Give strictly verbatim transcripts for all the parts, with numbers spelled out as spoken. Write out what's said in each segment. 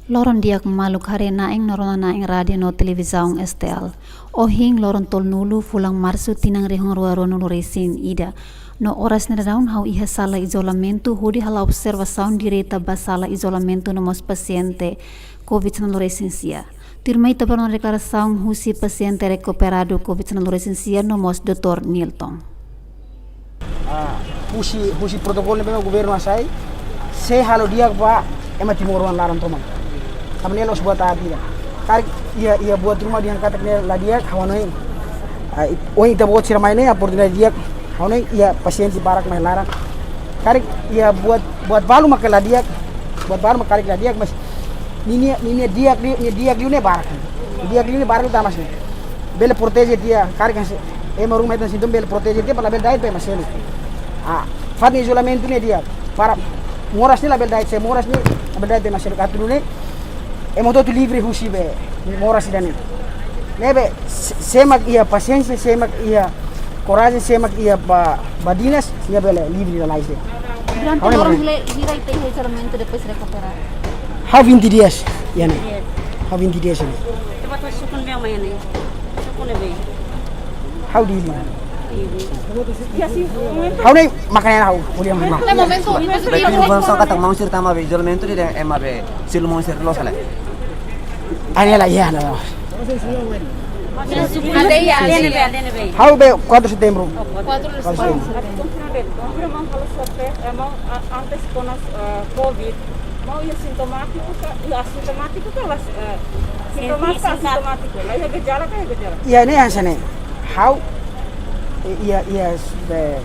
Loron di'ak maluk haree-na'in no rona-na'in rádiu no televizaun S T L. Ohin loron tolunulu fulan Marsu tinan rihun rua ruanulu resin ida. No oras ne'e daudaun ha'u iha sala izolamentu hodi hala'o observasaun direta ba sala izolamentu no mós pasiente covid sanulu resin sia. Tuirmai ita bá rona deklarasaun husi pasiente rekuperadu covid sanulu resin sia no mós doutór Nilton. Ah, husi, husi protokolu ne'ebé governu hasai, sei halo di'ak ba ema timoroan laran tomak. Tanba ne'e la'ós buat aat ida. Karik iha, iha buat ruma dehan katak ne'e la di'ak, ha'u hanoin. Ah, i-, ohin ita-boot sira mai ne'e, oportunidade di'ak, ha'u hanoin iha pasiente barak mai laran. Karik iha buat, buat balu maka la di'ak, buat balu maka karik la di'ak, mas ninia, ninia di'ak liu, ninia di'ak liu ne'e barak. Di'ak liu ne'e barak liután mas ne'e. Bele proteje tiha, karik hanesan ema ruma hetan sintoma bele proteje tiha, para labele da'et ba ema seluk. Ah, fatin izolamentu ne'e di'ak, para moras ne'e labele da'et, se moras ne'e labele da'et ba ema seluk. Atu nune'e, ema hotu-hotu livre husi be moras ida-ne'e. Ne'ebé, se, sé mak iha pasiénsia, sé mak iha korajen, sé mak iha ba, badinas, nia bele livre lalais de'it. Durante loron hira, hira ita iha izolamentu depois rekupera? Ha'u vinte dias, iha ne'e. Ha'u vinte dias iha ne'e. Tempat sukun be mai ne'e. Sukun be. Ha'u Dili. Ha'u ne'e makanan ha'u, kuliah memang. Berarti informasaun katak maun sira tama be izolamentu de'it ema be, sira maun sira loos ka lae? Anela, iha, anela. Ha'u be quatro de setembro. Quatro de setembro. Konfirma, konfirma halo swab test, eh, maun, a-, antes kona, eh, covid. Maun iha sintomátiku ka, iha asintomátiku ka, la, eh, sintomátiku ka asintomátiku? La iha gejala ka iha gejala? Iha ne'e hanesan ne'e. Ha'u, eh, iha, iha, eh,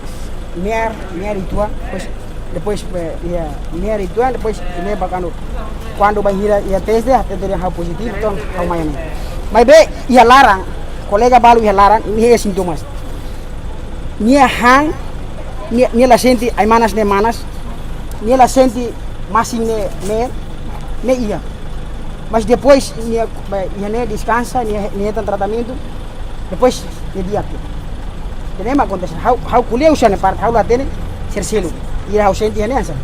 me'ar, me'ar uitoan, depois, depois, eh, iha me'ar uitoan, depois, ne'e ba kuandu, kuandu bainhira iha teste, hatete dehan ha'u pozitivu, entaun ha'u mai ne'e. Maibé, iha laran, kolega balu iha laran, nia iha sintomas. Nia han, nia, nia la sente ai-manas ne'e manas, nia la sente masin ne'e, ne'e, ne'e iha. Mas depois nia, ba, iha ne'e deskansa, nia, nia hetan tratamentu, depois nia di'ak. Ida-ne'e mak akontese. Ha'u, ha'u ko'alia husi ne'e parte, ha'u la hatene sira seluk. Ida ha'u sente iha ne'e hanesan.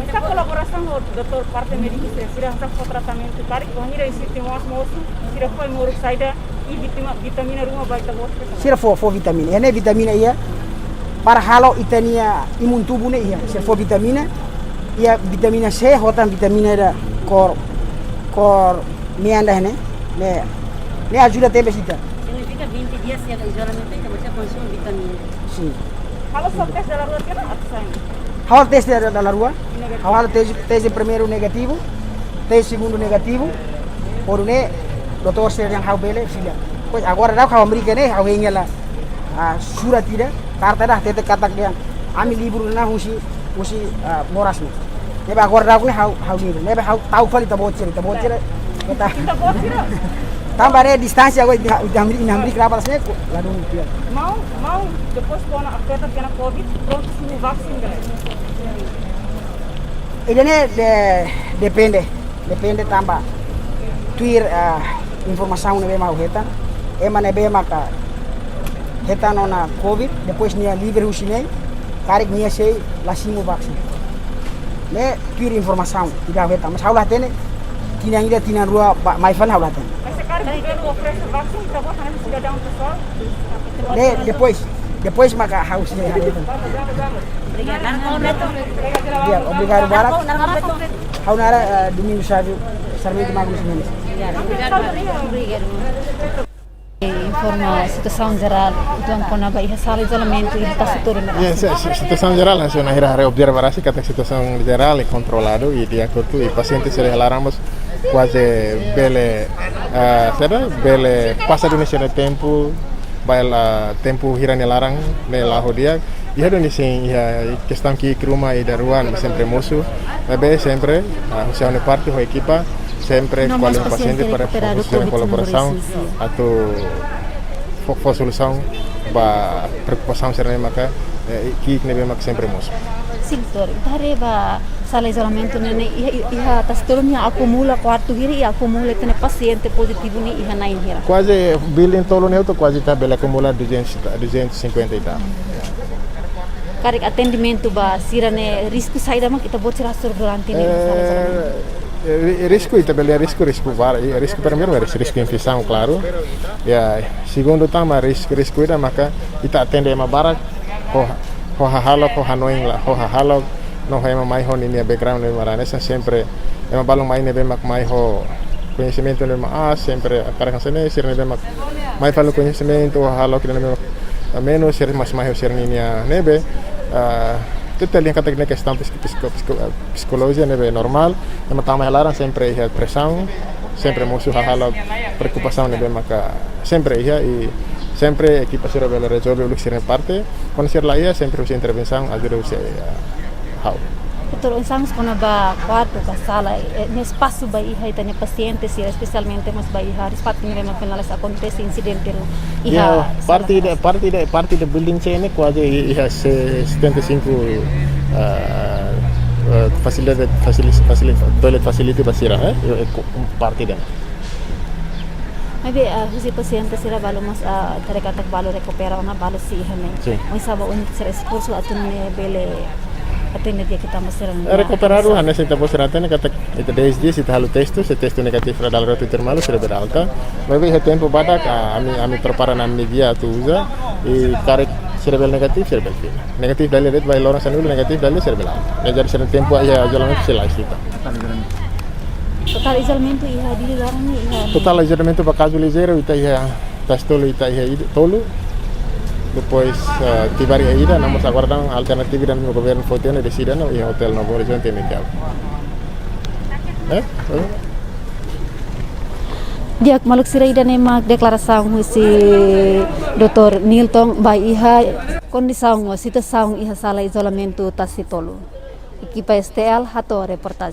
Ita kolaborasaun ho doutór parte médiku sira, sira hanesan fó tratamentu karik, bainhira iha sintomas mosu, sira fó ai-moruk saida, i vitima-, vitamina ruma ba ita-boot sira? Sira fó, fó vitamina. Iha ne'e vitamina iha para halo ita-nia imun tubuh ne'e iha. Sira fó vitamina, iha vitamina C, ho tan vitamina ida kór, kór mean ida ne'e. Ne'e, ne'e ajuda tebes ita. Signifika vinte dias iha izolamentu ita mesti konsumu vitamina. Sin. Halo swab test dala rua tiha ka atu sai? Halo teste dala, dala rua. Negativu. Halo teste, teste primeiru negativu, teste segundu negativu. Hodi nune'e, doutór sira dehan ha'u bele fila. Pois agora daudaun ha'u hamriik iha ne'e, ha'u hein hela, ah, surat ida, karta ida, hatete katak dehan ami livre ona husi, husi, ah, moras ne'e. Ne'ebé agora daudaun ne'e ha'u, ha'u livre. Ne'ebé ha'u tau fali ita-boot sira, ita-boot sira. Ita-boot sira. Tanba ne'e distánsia agora ita, ita hamriik, ita hamriik rapas ne'e, ko, ladún tiha. Maun, maun, depois kona afeta kena covid, prontu simu vaksin ka lae? Ida-ne'e de-, depende, depende tanba tuir, ah, informasaun ne'ebé mak ha'u hetan, ema ne'ebé maka hetan ona covid, depois nia livre husi ne'e, karik nia sei la simu vaksin. Ne'e tuir informasaun ida ha'u hetan, mas ha'u la hatene tinan ida, tinan rua ba, mai fali ha'u la hatene. Mas se karik governu oferese vaksin, ita-boot hanesan sidadaun pesoál? Ne'e depois, depois maka ha'u sei hatene. Obrigadu. Di'ak, obrigadu barak. Ha'u naran, eh, Domingos Sávio, Sarmento Magnus Mendes. Informa situasaun jerál, entaun kona-ba iha sala izolamentu, iha Tasi Toru ne'e. Yes, yes, situasaun jerál, hanesan ohin ha'u haree observa rasik katak situasaun jerál i kontroladu, i di'ak hotu, i pasiente sira iha laran mós kuaze bele, eh, saida, bele pasa duni sira-nia tempu, ba iha tempu hira nia laran ne'e la'o di'ak. Iha duni sin, iha kestaun ki'ik ruma ida rua ne'ebé sempre mosu. Maibé sempre, ah, husi ha'u-nia parte ho ekipa sempre ko'alia ho pasiente para fó sira-nia kolaborasaun atu fó, fó solusaun ba preokupasaun sira ne'ebé maka, eh, ki'ik ne'ebé maka sempre mosu. Sin, doutór, ita haree ba sala izolamentu ne'e, ne'e iha, iha Tasi Toru ne'e akumula kuartu hira i akumula ita-nia pasiente pozitivu ne'e iha na'in hira? Kuaze building tolu ne'e hotu kuaze ita bele akumula duzentos, duzentos e cinquenta e tal. Karik atendimentu ba sira ne'e risku saida mak ita-boot sira hasoru durante ne'e iha sala izolamentu? Eh, Ri-, risku, ita bele risku, risku barak, risku primeiru, risku, risku infesaun, klaru. Ya, segundu tanba risku, risku ida maka ita atende ema barak ho, ho hahalok, ho hanoin la, ho hahalok, no ho ema mai ho ninia background ne'ebé mak la hanesan, sempre ema balun mai ne'ebé mak mai ho koñesimentu ne'ebé mak aas, sempre para kan sene, sira ne'ebé mak mai fali koñesimentu, hahalok ne'ebé mak menus, sira mós mai ho sira ninia ne'ebé, ah, ita hatene katak ne'e kestaun psiko-, psiko-, psiko-, ah, psikolojia ne'ebé normál, ema tama iha laran sempre iha presaun, sempre mosu hahalok, preokupasaun ne'ebé maka sempre iha, i sempre ekipa sira bele rezolve uluk sira-nia parte, kuandu sira la iha, sempre husi intervensaun, ajuda husi, ah, ha'u. Doutór, oinsá mós kona-ba kuartu ka sala, eh, ne'e espasu ba iha ita-nia pasiente sira, espesialmente mós ba iha, rispati ne'ebé mak finál akontese insidente iha. Ya, sala parte ida, parte ida, parte ida building C N kuaze i-, iha se-, setenta e cinco, ah, ah, fasilidade, fasili-, fasili-, toilet facility ba sira, eh? Eh, ko-, parte ida. Maibé, ah, husi pasiente sira balu mós, ah, ita haree katak balu rekupera ona, balu sei iha ne'e. Sin. Oinsá ba oin sira esforsu atu nune'e bele atende di'ak tanba sira. Eh, rekuperadu, hanesan ita-boot sira hatene katak ita dez dias ita halo testu, se testu negativu, dala rua tuir malu, sira bele alta. Maibé iha tempu badak, ah, ami, ami prepara ona ami-nia gia atu uza, i karik sira bele negativu, sira bele fila. Negativu dala rua de'it, ba loron sanulu negativu dala rua, sira bele alta. Ne'e jadi sira tempu iha izolamentu sei la'o ita. Totál izolamentu iha Dili laran ne'e iha. Totál izolamentu ba kazu lizeiru ita iha, ita tolu, ita iha ida, tolu. Depois, eh, tibar iha ida, no mós aguarda alternativu ida ne'ebé governu foti ona, deside ona iha Hotel Novo Horizonte ne'e di'ak. Eh? Eh? Di'ak, maluk sira, ida-ne'e mak deklarasaun husi doutór Nilton ba iha kondisaun ou situasaun iha sala izolamentu Tasi tolu. Ekipa S T L hato'o reportajen.